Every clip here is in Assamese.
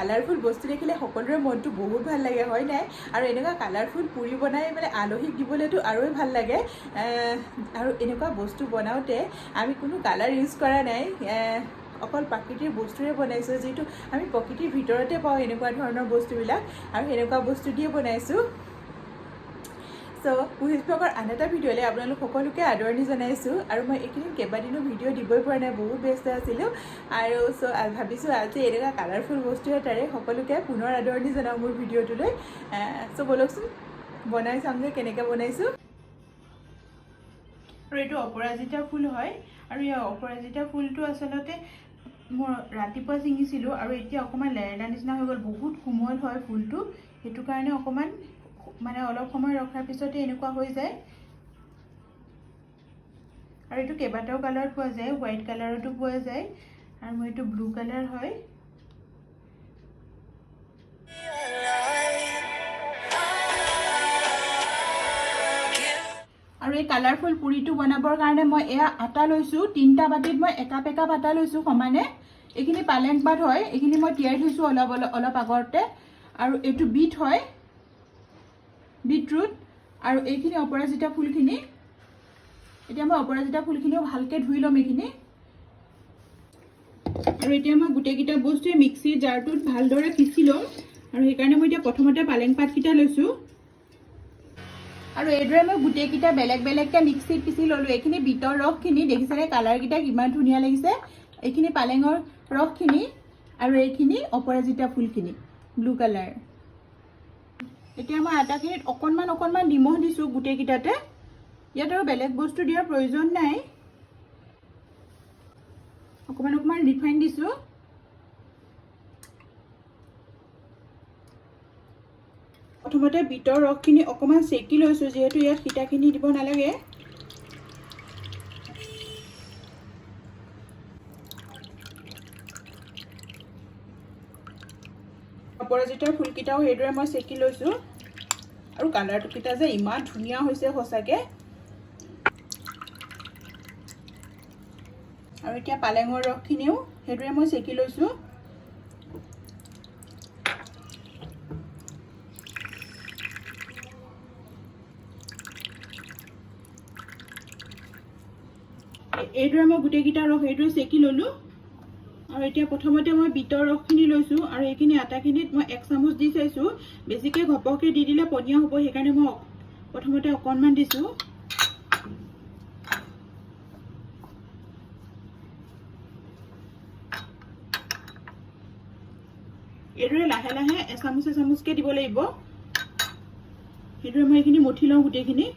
কালাৰফুল বস্তু দেখিলে সকলোৰে মনটো বহুত ভাল লাগে, হয় নাই? আৰু এনেকুৱা কালাৰফুল পুৰি বনাই মানে আলহীক দিবলৈতো আৰুৱে ভাল লাগে। আৰু এনেকুৱা বস্তু বনাওঁতে আমি কোনো কালাৰ ইউজ কৰা নাই, অকল প্ৰাকৃতিক বস্তুৰে বনাইছোঁ, যিটো আমি প্ৰকৃতিৰ ভিতৰতে পাওঁ এনেকুৱা ধৰণৰ বস্তুবিলাক, আৰু সেনেকুৱা বস্তু দিয়ে বনাইছোঁ। চ' কুহিজ ব্লগৰ আন এটা ভিডিঅ'লৈ আপোনালোক সকলোকে আদৰণি জনাইছোঁ। আৰু মই এইকেইদিন কেইবাদিনো ভিডিঅ' দিবই পৰা নাই, বহুত ব্যস্ত আছিলোঁ। আৰু চ' ভাবিছোঁ আজি এনেকুৱা কালাৰফুল বস্তু এটাৰে সকলোকে পুনৰ আদৰণি জনাওঁ মোৰ ভিডিঅ'টোলৈ। চ' ব'লকচোন, বনাই চামগৈ কেনেকৈ বনাইছোঁ। আৰু এইটো অপৰাজিতা ফুল হয়। আৰু এই অপৰাজিতা ফুলটো আচলতে মই ৰাতিপুৱা ছিঙিছিলোঁ আৰু এতিয়া অকণমান লেৰেলা নিচিনা হৈ গ'ল। বহুত কোমল হয় ফুলটো, সেইটো কাৰণে অকণমান মানে অলপ সময় ৰখাৰ পিছতে এনেকুৱা হৈ যায়। আৰু এইটো কেইবাটাও কালাৰত পোৱা যায়, হোৱাইট কালাৰতো পোৱা যায়, আৰু মোৰ এইটো ব্লু কালাৰ হয়। আৰু এই কালাৰফুল পুৰিটো বনাবৰ কাৰণে মই এয়া আটা লৈছোঁ। তিনিটা বাতিত মই একাপ একাপ আটা লৈছোঁ সমানে। এইখিনি পালেং পাত হয়, এইখিনি মই তিয়াই থৈছোঁ অলপ অলপ অলপ আগতে। আৰু এইটো বিট হয়, বিটৰুট। আৰু এইখিনি অপৰাজিতা ফুলখিনি। এতিয়া মই অপৰাজিতা ফুলখিনিও ভালকৈ ধুই ল'ম এইখিনি। আৰু এতিয়া মই গোটেইকেইটা বস্তুৱে মিক্সিৰ জাৰটোত ভালদৰে পিচি ল'ম। আৰু সেইকাৰণে মই এতিয়া প্ৰথমতে পালেং পাতকেইটা লৈছোঁ। আৰু এইদৰে মই গোটেইকেইটা বেলেগ বেলেগকৈ মিক্সিত পিচি ল'লোঁ। এইখিনি বিটৰ ৰসখিনি দেখিছেনে, কালাৰকেইটা কিমান ধুনীয়া লাগিছে। এইখিনি পালেঙৰ ৰসখিনি আৰু এইখিনি অপৰাজিতা ফুলখিনি, ব্লু কালাৰ। এতিয়া মই আটাখিনিত অকণমান অকণমান নিমখ দিছোঁ গোটেইকেইটাতে। ইয়াত আৰু বেলেগ বস্তু দিয়াৰ প্ৰয়োজন নাই। অকণমান অকণমান ৰিফাইন দিছোঁ। প্ৰথমতে বিটৰ ৰসখিনি অকণমান চেকি লৈছোঁ, যিহেতু ইয়াত সীতাখিনি দিব নালাগে। অপৰাজিতাৰ ফুলকেইটাও সেইদৰে মই চেকি লৈছোঁ। আৰু কালাৰটোকেইটা যে ইমান ধুনীয়া হৈছে সঁচাকৈ। আৰু এতিয়া পালেঙৰ ৰসখিনিও সেইদৰে মই চেকি লৈছোঁ। এইদৰে মই গোটেইকেইটা ৰস এইদৰে চেকি ল'লোঁ। আৰু এতিয়া প্ৰথমতে মই বিটৰ ৰসখিনি লৈছোঁ আৰু এইখিনি আটাখিনিত মই এক চামুচ দি চাইছোঁ। বেছিকৈ ঘপককৈ দি দিলে পনীয়া হ'ব, সেইকাৰণে মই প্ৰথমতে অকণমান দিছোঁ। এইদৰে লাহে লাহে এচামুচ এচামুচকৈ দিব লাগিব। সেইদৰে মই এইখিনি মঠি লওঁ গোটেইখিনি।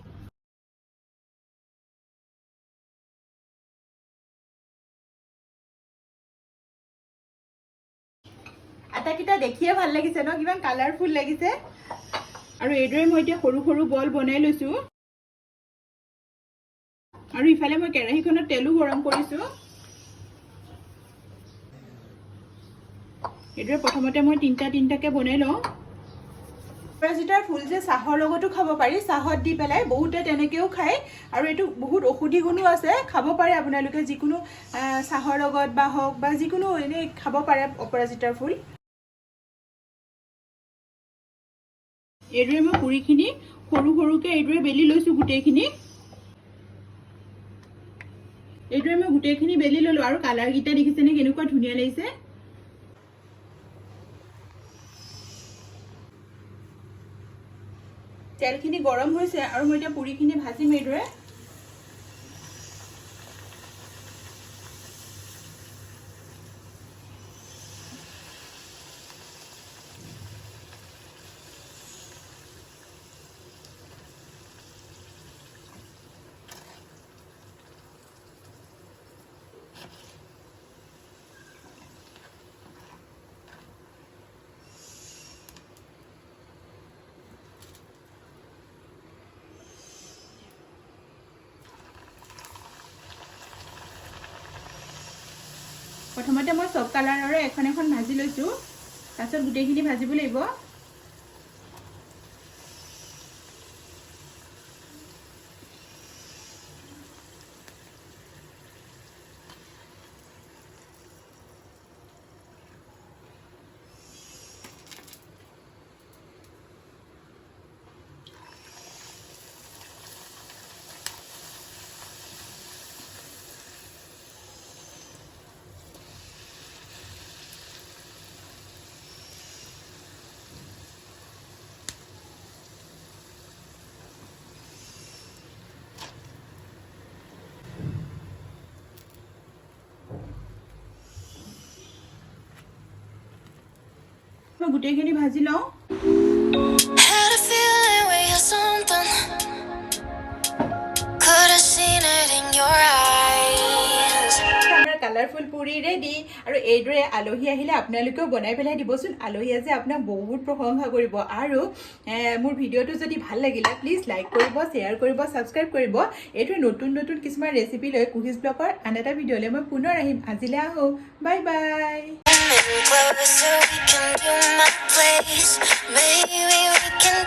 আটাকেইটা দেখিয়ে ভাল লাগিছে ন, কিমান কালাৰফুল লাগিছে। আৰু এইদৰে মই এতিয়া সৰু সৰু বল বনাই লৈছোঁ। আৰু ইফালে মই কেৰাহীখনত তেলো গৰম কৰিছোঁ। এইদৰে প্ৰথমতে মই তিনিটা তিনিটাকৈ বনাই লওঁ। অপৰাজিতাৰ ফুল যে চাহৰ লগতো খাব পাৰি, চাহত দি পেলাই বহুতে তেনেকৈও খায়। আৰু এইটো বহুত ঔষধি গুণো আছে, খাব পাৰে আপোনালোকে যিকোনো চাহৰ লগত বা হওক বা যিকোনো এনেই খাব পাৰে অপৰাজিতাৰ ফুল। এইদৰে মই পুৰিখিনি সৰু সৰুকৈ এইদৰে বেলি লৈছোঁ গোটেইখিনি। এইদৰে মই গোটেইখিনি বেলি ল'লোঁ। আৰু কালাৰকেইটা দেখিছেনে, কেনেকুৱা ধুনীয়া লাগিছে। তেলখিনি গৰম হৈছে আৰু মই এতিয়া পুৰিখিনি ভাজিম এইদৰে। প্ৰথমতে মই চব কালাৰৰে এখন এখন ভাজি লৈছোঁ, তাৰপিছত গোটেইখিনি ভাজিব লাগিব। গোটেইখিনি ভাজি লওঁ। Had a feeling we had something. Could have seen it in your eyes. আমাৰ কালাৰফুল পুৰি ৰেডি। আৰু এইদৰে আলহী আহিলে আপোনালোকেও বনাই পেলাই দিবচোন। আলহীয়ে যে আপোনাক বহুত প্ৰশংসা কৰিব। আৰু মোৰ ভিডিঅ'টো যদি ভাল লাগিলে, প্লিজ লাইক কৰিব, শ্বেয়াৰ কৰিব, ছাবস্ক্ৰাইব কৰিব। এইটো নতুন নতুন কিছুমান ৰেচিপি লৈ কুহিজ ব্লগৰ আন এটা ভিডিঅ'লৈ মই পুনৰ আহিম। আজিলৈ আহোঁ, bye bye. Coming closer, we can do my place. Maybe we can.